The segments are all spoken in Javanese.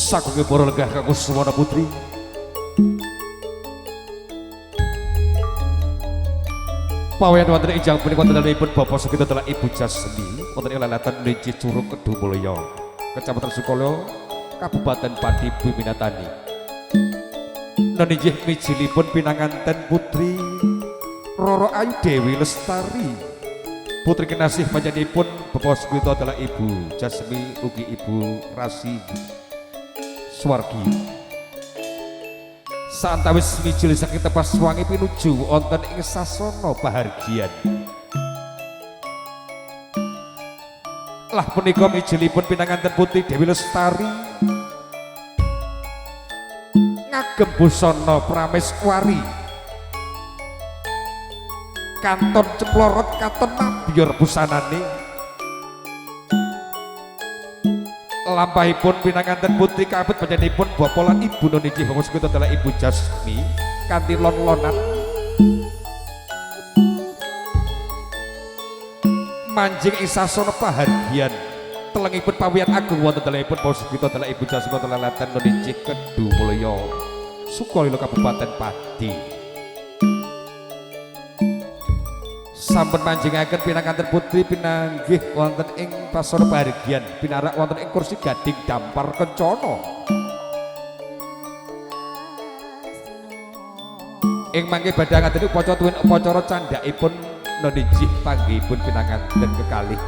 Sagung para lenggah kanggo Suwana Putri. Pawayan wonten ing jang punika wontenipun Bapak Sugito dalah Ibu Jasmi wonten ing lelatan Niji Curug Kedumulya, Kecamatan Sukolilo, Kabupaten Pati Buminatani. Nonijih mijilipun pinanganten putri Roro Ayu Dewi Lestari. Putri kinasih panjenenganipun Bapak Sugito adalah Ibu Jasmi ugi Ibu Rasi Suwargi. Santawis mijil saking tepas wangi pinuju wonten ing sasana pahargyan. Lah punika mijilipun pinanganten putri Dewi Lestari ngagem busana prameswari kanton ceplorot katon mabyor busanane. Lampahipun pinanganten putri kabet panjenenganipun bapa lan ibu noniji Bapak Sugito adalah Ibu Jasmi kanthi lon-lonan manjing ing sasana pahargyan. Telengipun pawiyan agung wonten dalemipun Bapak Sugito adalah Ibu Jasmi wonten lelatan noniji Kedumulya, Sukolilo, Kabupaten Pati. Sampun manjingaken pinanganten putri pinanggih wonten ing pasana pahargyan pinarak wonten ing kursi gading dampar kencana. Ing mangke badhe ngadeni upacara tuwin upacara candhakipun nonijih panggihipun pinanganten kekalih.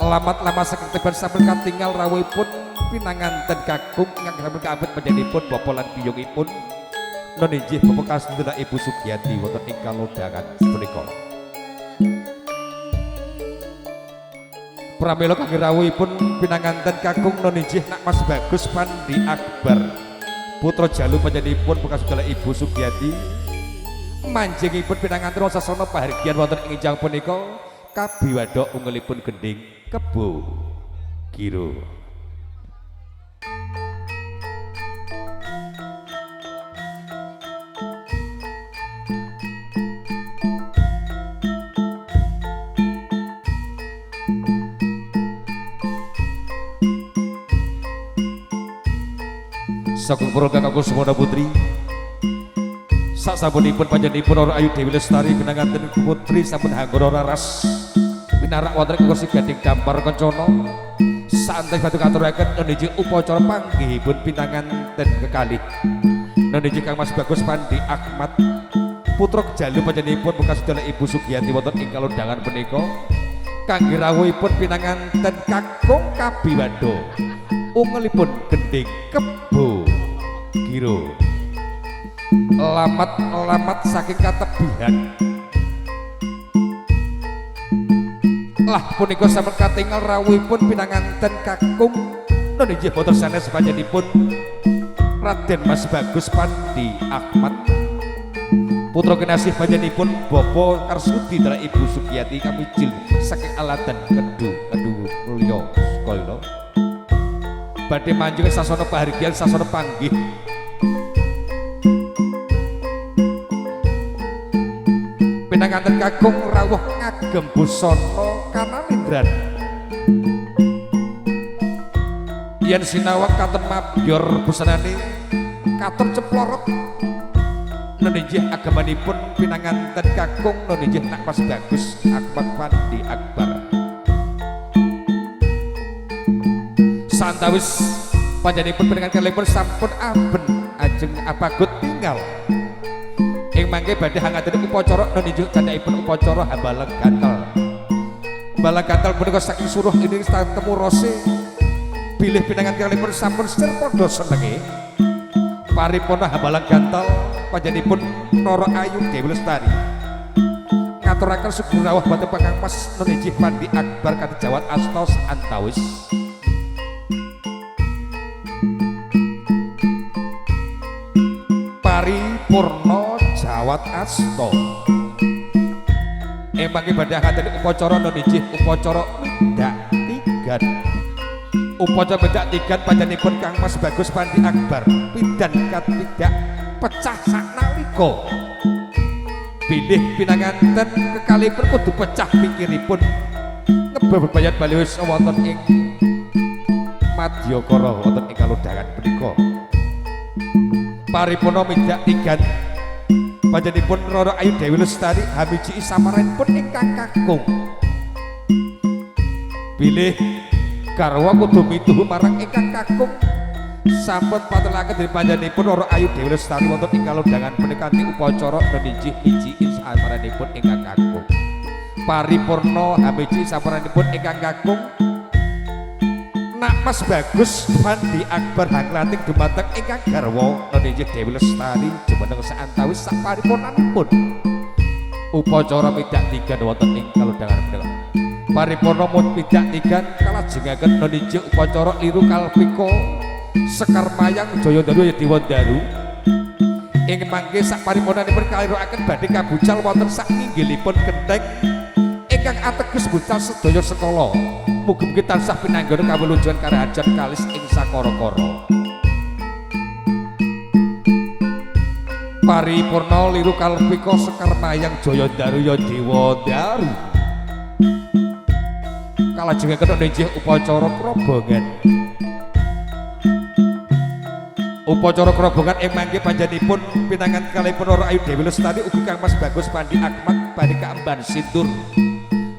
Lamat-lamat saking teban sampun katingal rawuhipun pinanganten kakung ingkang sampun kaabet panjenenganipun bapa lan biyungipun nonijih Bapak Kasdina Ibu Sugiyati wonten ing kalodhangan punika. Pramila kangge rawuhipun pinanganten kakung nonijih Nak Mas Bagus Pandi Akbar putra jalu panjenenganipun Bapak Kasdina Ibu Sugiyati manjingipun pinanganten sasana pahargyan wonten ing enjang punika kabiwadha ungelipun gending Kebo Giro. Sagung para kakangku Suwana Putri, sasampunipun panjenenganipun Roro Ayu Dewi Lestari pinanganten putri sampun hanggara raras pinarak wonten ing kursi gading dampar kencana. Santai batu katuraken noniji upacara panggihipun pinanganten kekalih noniji Kang Mas Bagus Pandi Ahmad putra jalu panjenenganipun bekas sedaya Ibu Sugiyati wonten ing kalodhangan punika kangge rawuhipun pinanganten kakung kabiwanda ungelipun gending Kebo Giro. Lamat-lamat saking katebihan. Lah punika sampun katingal rawuhipun pinanganten kakung nonijih boten sanes panjenenganipun Raden Mas Bagus Pandi Ahmad putra kinasih panjenenganipun Bapak Karsudi dalah Ibu Sugiyati kamijil saking Aladan Kedu Kedumulya Sukolilo badhe manjing sasana pahargyan sasana panggih. Pinanganten kakung rawuh ngagem busana kanalindran yen sinawang katon mabyor busanane katon ceplorot nonijih agamanipun pinanganten kakung nonijih Nak Mas Bagus Ahmad Pandi Akbar. Santawis panjenenganipun pinanganten kalihipun sampun aben ajeng apagut tinggal. Ing mangke badhe hangatipun upacara nonijih candhakipun upacara hambalang gatel. Hambalang gatel punika saking suruh ini temu rose bilih pinanganten kalihipun sampun sir padha senenge. Paripurna hambalang gatel panjenenganipun Roro Ayu Dewi Lestari ngaturaken sugeng rawuh wonten Kang Mas nonijih Pandi Akbar kanthi jawat astos antawis. Paripurna jawat asta. Ing mangke badhe ngateni upacara nonijih upacara midak tigan. Upacara midak tigan panjenenganipun Kang Mas Bagus Pandi Akbar pidan katidak pecah saknalika. Bilih pinanganten kekalihipun kudu pecah pikiripun ngebebayan baliwis wonten ing madyakara wonten ing kalodhangan punika. Paripurna midak tigan panjenenganipun Roro Ayu Dewi Lestari hamiji samaranipun ingkang kakung. Bilih garwa kudu mituhu marang ingkang kakung. Sampun patelaken dening panjenenganipun Roro Ayu Dewi Lestari wonten ing kalodhangan punika kanthi upacara neniji hiji samaranipun ingkang kakung. Paripurna hamiji samaranipun ingkang kakung. Nak Mas Bagus Fandi Akbar hanglating dumateng ingkang garwa neniji Dewi Lestari jumeneng saantawis saparipurnanipun upacara midak tigan wonten ing kalodhangan punika. Paripurna midak tigan kalajengaken neniji upacara liru kalpika Sekar Mayang Jaya Daru Dewa Daru ing mangke saparipurnanipun kaliruaken badhe kabucal wonten sak nginggilipun gentheng ingkang ateges bucal sedaya sekala. Mugi-mugi tansah pinanggana kawulujengan karahajan kalis ing sakara-kara. Paripurna liru kalpika Sekar Mayang Jaya Daru ya Dewa Daru kalajengaken nenjih upacara krobongan. Upacara krobongan ing mangke panjenenganipun pinangan kalihipun Roro Ayu Dewi Lestari ugi Kang Mas Bagus Pandi Akmat badhe kaemban sindur.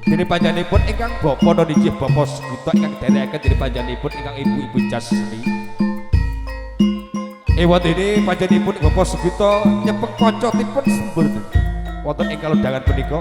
Dene panjenenganipun ingkang bapa nonijih bapa Sugito ingkang derekaken dene panjenenganipun ingkang ibu-ibu Jasmi. Ewadene panjenenganipun bapa Sugito nyepeng kancatipun sembur wonten ing kalodhangan punika.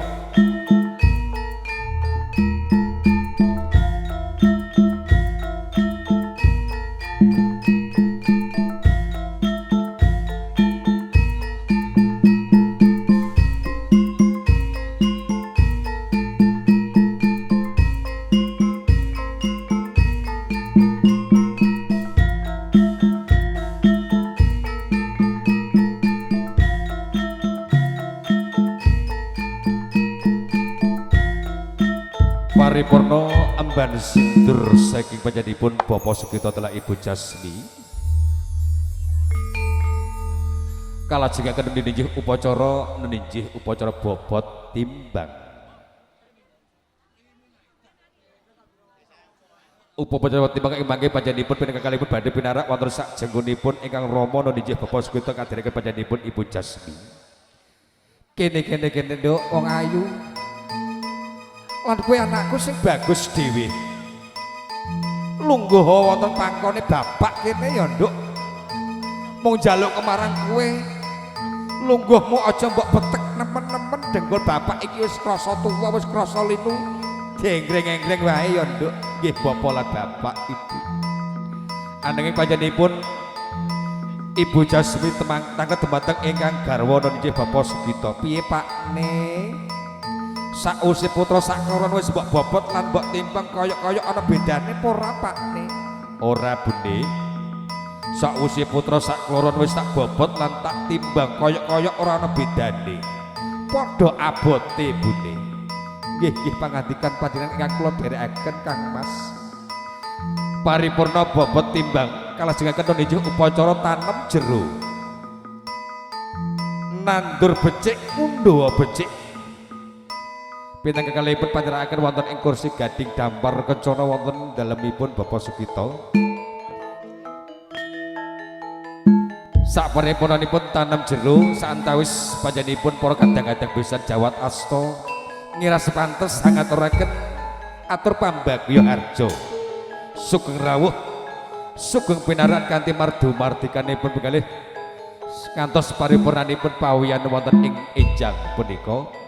Paripurna emban sindur saking panjenenganipun Bapak Sugito telah Ibu Jasmi. Kalajengaken neninjih upacara bobot timbang. Upacara timbang ing mangke panjenenganipun pinangkalipun badhe pinarak wonten sak jenggunipun ingkang rama neninjih Bapak Sugito kaderekaken panjenenganipun Ibu Jasmi. Kene kene kene nduk wong ayu. Lan kowe anakku sing bagus dhewe. Lungguh wonten pangkone bapak kene ya, Nduk. Mung njaluk kemarang kowe. Lungguhmu aja mbok betek nemen-nemen dengkul bapak iki wis krasa tuwa, wis krasa linu. Denggreng-enggreng wae ya, Nduk. Nggih bapa lan bapak ibu. Ananging panjenenganipun Ibu Jasmi temang tangket dumateng ingkang garwa nggih Bapak Sugito. Piye Pakne? Sause putra sakloron wis mbok bobot lan mbok timbang kaya-kaya ana bedane apa ora Pakne? Ora Bune. Sause putra sakloron wis tak bobot lan tak timbang kaya-kaya ora ana bedane. Padha abote Bune. Nggih nggih pangandikan panjenengan ingkang kula dherekaken Kang Mas. Paripurna bobot timbang kalajengaken nunjuk upacara tanem jero. Nandur becik ngundhuwa becik. Pinangka kalihipun panjenengan wonten ing kursi gading dampar kencana wonten dalemipun Bapak Sugito. Saparipurnanipun tanem jero saantawis panjenenganipun para kadang-kadang besan jawat asta ngiras pantes hangaturaken atur pambagya harja. Sugeng rawuh sugeng pinarak kanthi mardu mardikanipun begalih ngantos paripurnanipun pawiyan wonten ing enjang punika.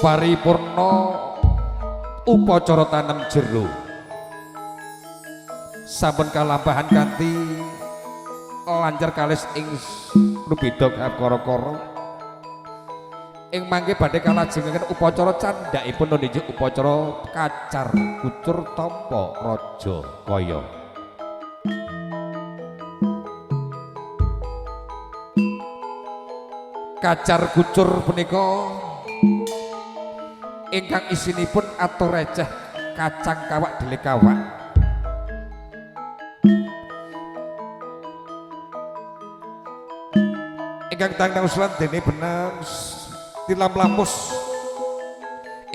Paripurna upacara tanem jero sampun kalampahan kanthi lancar kalis ing rubeda kara-kara. Ing mangke badhe kalajengaken upacara candhakipun nunjuk upacara kacar kucur tampa raja kaya. Kacar kucur punika ingkang isinipun atur receh kacang kawak dele kawak. Ingkang tangtang usulan dene benang tilam lamus.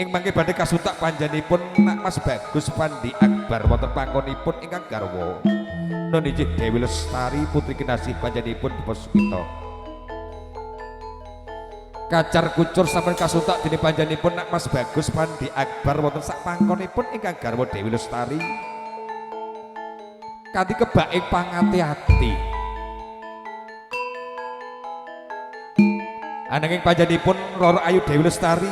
Ing mangke badhe kasuntak panjenenganipun Nak Mas Bagus Pandi Akbar. Akbar wonten panggonipun ingkang garwa nun injih Dewi Lestari putri kinasih panjenenganipun Bapak Sugito. Kacar kucur sampun kasuntak dening panjenenganipun Nak Mas Bagus Pandi Akbar wonten sak panggonipun ingkang garwa Dewi Lestari kanthi kebaking pangati-ati. Ananging panjenenganipun Roro Ayu Dewi Lestari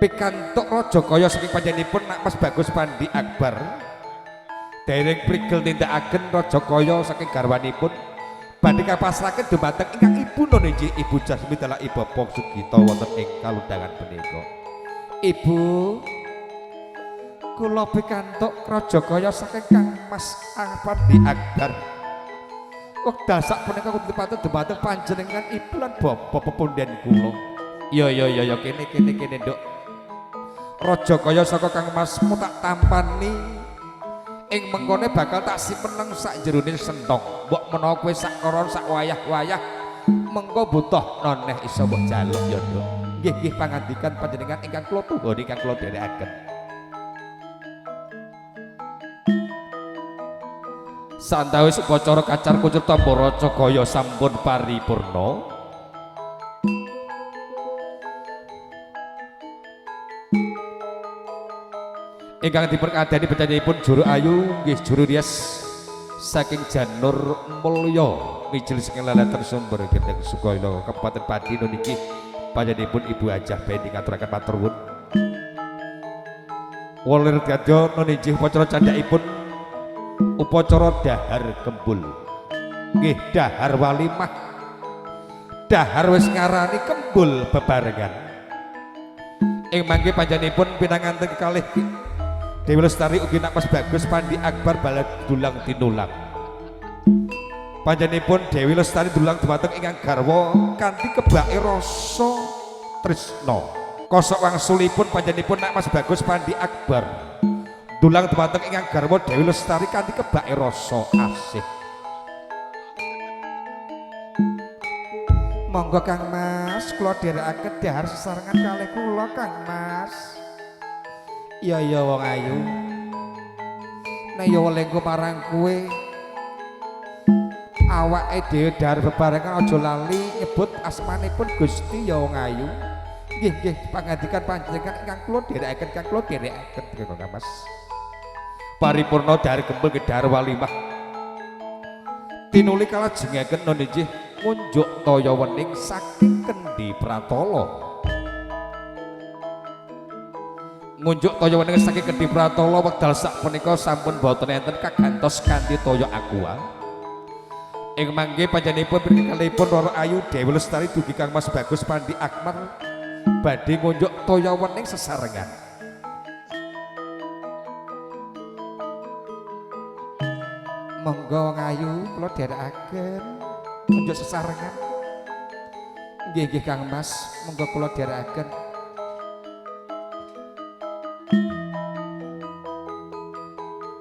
pikantuk raja kaya saking panjenenganipun Nak Mas Bagus Pandi Akbar dereng prigel nindakaken raja kaya saking garwanipun badhe kapasrahaken dumateng ingkang ibu nun injih Ibu Jasmi dalah Ibu Bapak Sugito wonten ing kalundangan punika. Ibu, kula pikantuk raja kaya saking Kang Mas Pandi Akbar. Wekdal sak punika kudu patut dumateng panjenengan ibu lan bapak pepunden kula. Iya iya iya ya kene kene kene nduk. Raja kaya saka Kang Masmu tak tampani ing mengkone bakal tak simpen sak jerone sentong. Mbok menawa kowe sak koron sak wayah-wayah mengko butuh noneh iso mbok jaluk ya nduk. Nggih nggih pangandikan panjenengan ingkang kula tuhun ingkang kula dherekaken. Santawis upacara kacar kucur tamba raja kaya sampun paripurna. Ingkang diperkadani panjenenganipun Juru Ayu nggih juru rias saking Janur Mulya mijil saking leleter sumber Gendeng Sukoyo Kabupaten Pati niki panjenenganipun Ibu Hajah Beni ngaturaken matur nuwun. Welir dadya nunjih upacara candhakipun upacara dahar kembul. Nggih dahar walimah. Dahar wis ngarani kembul bebarengan. Ing mangke panjenenganipun pinanganten kekalih Dewi Lestari ugi Nak Mas Bagus Pandi Akbar balad dulang tinulang. Panjenenganipun Dewi Lestari dulang dumateng ingkang garwa kanthi kebake rasa tresna. Kosok wangsulipun panjenenganipun Nak Mas Bagus Pandi Akbar dulang dumateng ingkang garwa Dewi Lestari kanthi kebake rasa asih. Monggo Kang Mas, kula dherekaken dhahar sesarengan kalih kula Kang Mas. Iya iya wong ayu. Nek ya welingku marang kowe awake dhewe dhahar bebarengan aja lali nyebut asmanipun Gusti ya wong ayu. Nggih nggih pangandikan panjenengan ingkang kula dherekaken kang kula dherekaken Kang Mas. Paripurna dhahar gembul gedhar walimah. Tinuli kalajengaken nun injih ngunjuk toya wening saking Kendhi Pratala. Ngunjuk toya wening saking Kendhi Pratala wekdal sak punika sampun boten enten kagantos kanthi toya aqua. Ing mangke panjenenganipun pirkalipun Roro Ayu Dewi Lestari dugi Kang Mas Bagus Pandi Akbar badhe ngunjuk toya wening sesarengan. Monggo wong ayu kula dherekaken ngunjuk sesarengan. Nggih nggih Kang Mas, monggo kula dherekaken.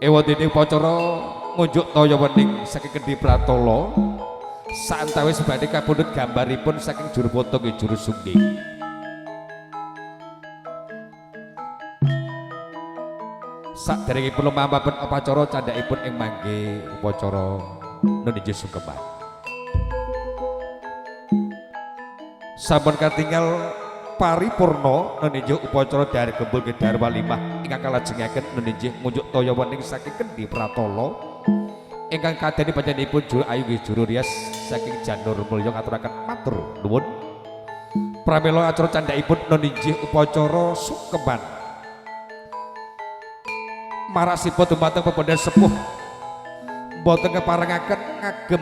Ewadene upacara ngunjuk toya wening saking Kendhi Pratala santawis badhe kapundhut gambaripun saking juru foto nggih juru sungging. Saderengipun lumampahipun upacara candhakipun ing mangke upacara nunjih sungkeman. Sampun katingal paripurna nunjih upacara dhahar gembul gedhar walimah ingkang kalajengaken nunjih ngunjuk toya wening saking Kendhi Pratala ingkang kadani panjenenganipun Juru Ayu nggih juru rias saking Janur Mulya ngaturaken matur nuwun. Pramila acara candhakipun nunjih upacara sungkeman. Marasipun dumateng pepundhen sepuh mboten keparengaken ngagem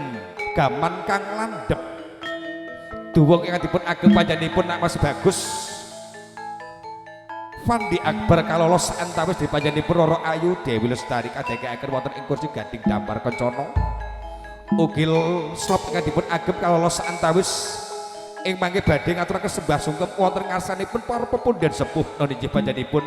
gaman kang landhep. Duwung ingkang dipun ageng panjenenganipun Nak Mas Bagus Fandi Akbar kalolos antawis dipanjenenganipun Roro Ayu Dewi Lestari kadhangkaken wonten ing kursi gading dampar kencana. Ugi slop ingkang dipun agem kalolos antawis ing mangke badhe ngaturaken sembah sungkem wonten ngarsanipun para pepundhen sepuh nun inggih panjenenganipun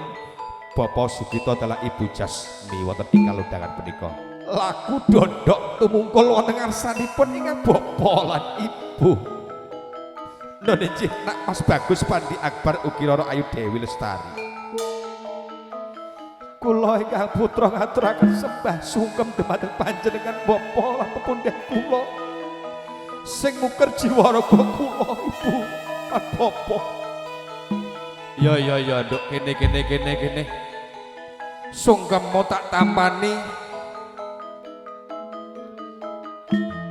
Bapak Sugito dalah Ibu Jasmi wonten ing kalundangan punika. Laku dondok tumungkul wonten ngarsanipun ingkang bapa lan ibu. Nun inggih Nak Mas Bagus Pandi Akbar ugi Roro Ayu Dewi Lestari. Kula ingkang putra ngaturaken sembah sungkem dumateng panjenengan bapa lan pepundhen kula. Sing nguker jiwa raga kula ibu lan bapa. Ya ya ya nduk kene kene kene kene. Sungkemmu tak tampani.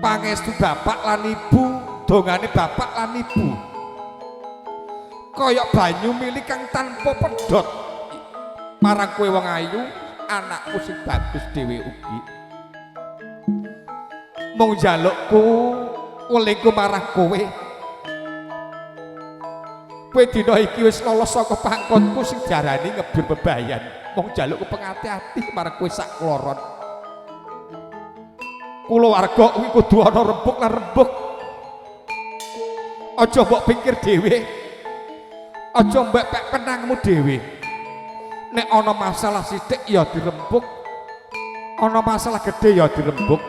Pangestu bapak lan ibu, dongane bapak lan ibu. Kaya banyu mili kang tanpa pedhot. Marang kowe wong ayu, anakku sing bagus dhewe ugi. Mung njalukku welingku marang kowe. Kowe dina iki wis lolos saka pangkonku sing diarani ngebir bebayan. Mung njalukku pengati-ati marang kowe sak kloron. Kulawarga kuwi kudu ana rembug lan rembug. Aja mbok pikir dhewe. Aja mbok pek penangmu dhewe. Nek ana masalah sithik ya dirembug. Ana masalah gedhe ya dirembug.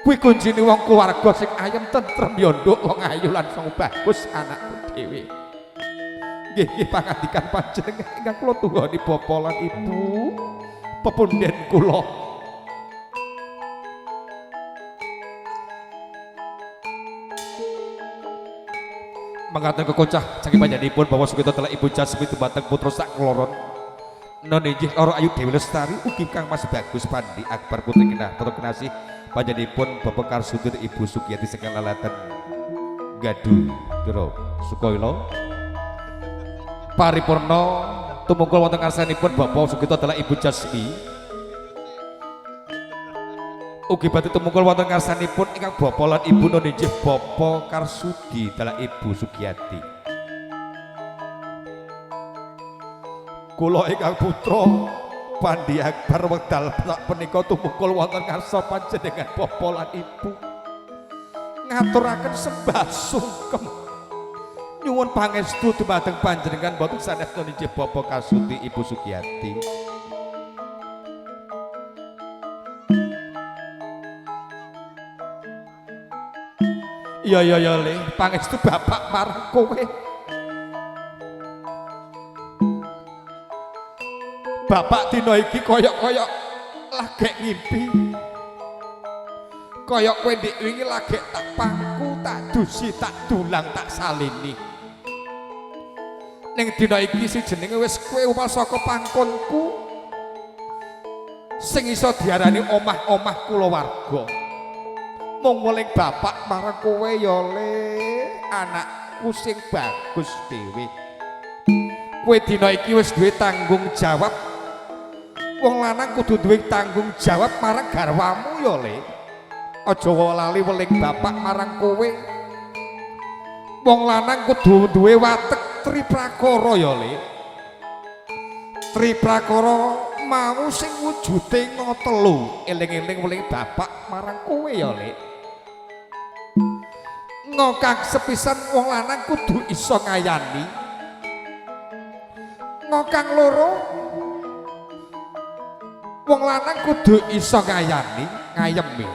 Kuwi kuncine wong keluarga sing ayem tentrem ya nduk wong ayu lan sing bagus anakku dhewe. Nggih nggih pangandikan panjenengan ingkang kula tuhoni bapa lan ibu pepunden kula. Mangkaten kekocah saking panjenenganipun Bapak Sugito telah Ibu Jasmi dumateng putra sak kloron. Non inggih loro ayu Dewi Lestari ugi Kang Mas Bagus Pandi Akbar putri kinah putra kinasih panjenenganipun Bapak Karsudir Ibu Sugiyati saking Lalaten Gadu Dero Sukoilo. Paripurna tumungkul wonten ngarsanipun Bapak Sugito adalah Ibu Jasmi. Ugi badhe tumungkul wonten ngarsanipun ingkang bapa lan ibu non inggih Bapak Karsudi dalah Ibu Sugiyati. Kula ingkang putra Pandi Akbar wekdal punika tumungkul wonten ngarsa panjenengan bapa lan ibu ngaturaken sembah sungkem nyuwun pangestu dumateng panjenengan boten sanes non inggih Bapak Karsudi Ibu Sugiyati. Ya ya ya le, pangestu bapak marang kowe. Bapak dina iki koyok-koyok lagek ngimpi. Koyok kowe ndik wingi lagek tak pangku, tak dusi, tak dulang, tak salini. Ning dina iki sing jenenge wis kowe upal saka pangkonku. Sing iso diarani omah-omah kulawarga. Mung weling bapak marang kowe ya le, anakku sing bagus dhewe. Kowe dina iki wis duwe tanggung jawab. Wong lanang kudu duwe tanggung jawab marang garwamu ya le. Aja lali weling bapak marang kowe. Wong lanang kudu duwe watek triprakara ya le. Triprakara mau sing wujude ngotelu, eling-eling weling bapak marang kowe ya le. Ngokang sepisan wong lanang kudu iso ngayani. Ngokang loro wong lanang kudu iso ngayani, ngayemi.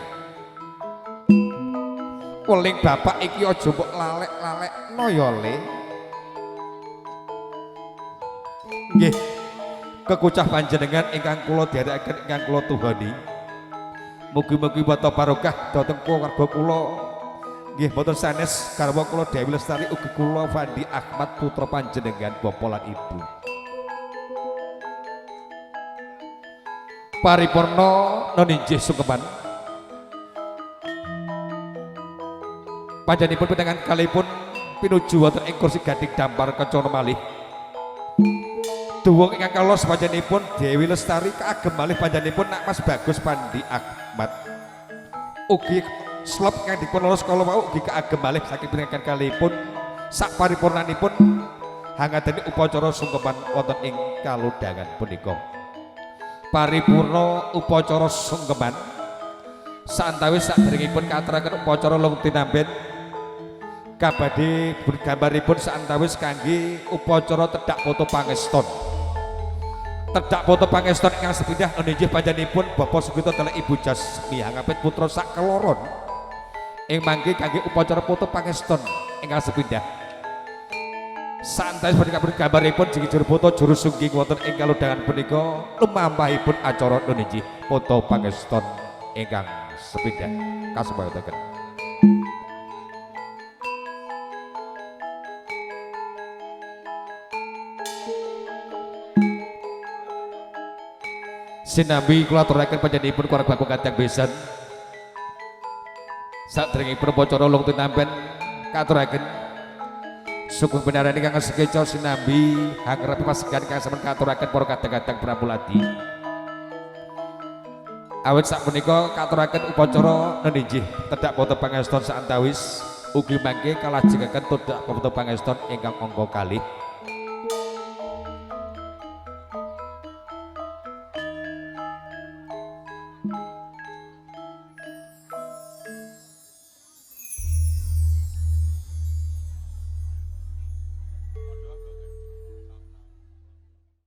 Weling bapak iki aja mbok lalek-lalekno ya le. Nggih. Kekucah panjenengan ingkang kula dherekaken ingkang kula tuhani. Mugi-mugi wata barokah dhateng keluarga kula. Nggih boten sanes garwa kula Dewi Lestari ugi kula Fandi Ahmad putra panjenengan bapa lan ibu. Paripurna non inggih sungkeman. Panjenenganipun pinangan kalihipun pinuju wonten ing kursi gading dampar kencana malih. Duwung ingkang kalos panjenenganipun Dewi Lestari kaagem malih panjenenganipun Nak Mas Bagus Pandi Ahmad. Ugi slop ingkang dipun lolos kala wau ugi kaagem malih saking pinangan kalihipun sak paripurnanipun hangadene upacara sungkeman wonten ing kalodhangan punika. Paripurna upacara sungkeman santawis saderengipun katrangan upacara lung tinamben kabadhe gambaripun santawis kangge upacara tedhak foto pangeston. Tedhak foto pangeston ingkang sepindah inggih panjenenganipun Bapak Sugito dalah Ibu Jasmi hangapit putra sak keloron ing mangke kangge upacara foto pangeston ingkang sepindah. Santai punika gambaripun jigi juru foto juru sungging wonten ing kalodhangan punika lumampahipun acara nuniji foto pangeston ingkang sepindah kasempataken. Sinambi kula aturaken panjenenganipun keluarga kakung kadang besan. Sadèrèngipun upacara ulung tinampen katuraken sugeng pinarani kang sekeca sinambi hangrep pasegan kang sampun katuraken para kadang-kadang pramuladi. Awit sakmenika katuraken upacara neninjih tedhak foto pangeston saantawis ugi mangke kalajengaken tedhak foto pangeston ingkang angka kalih.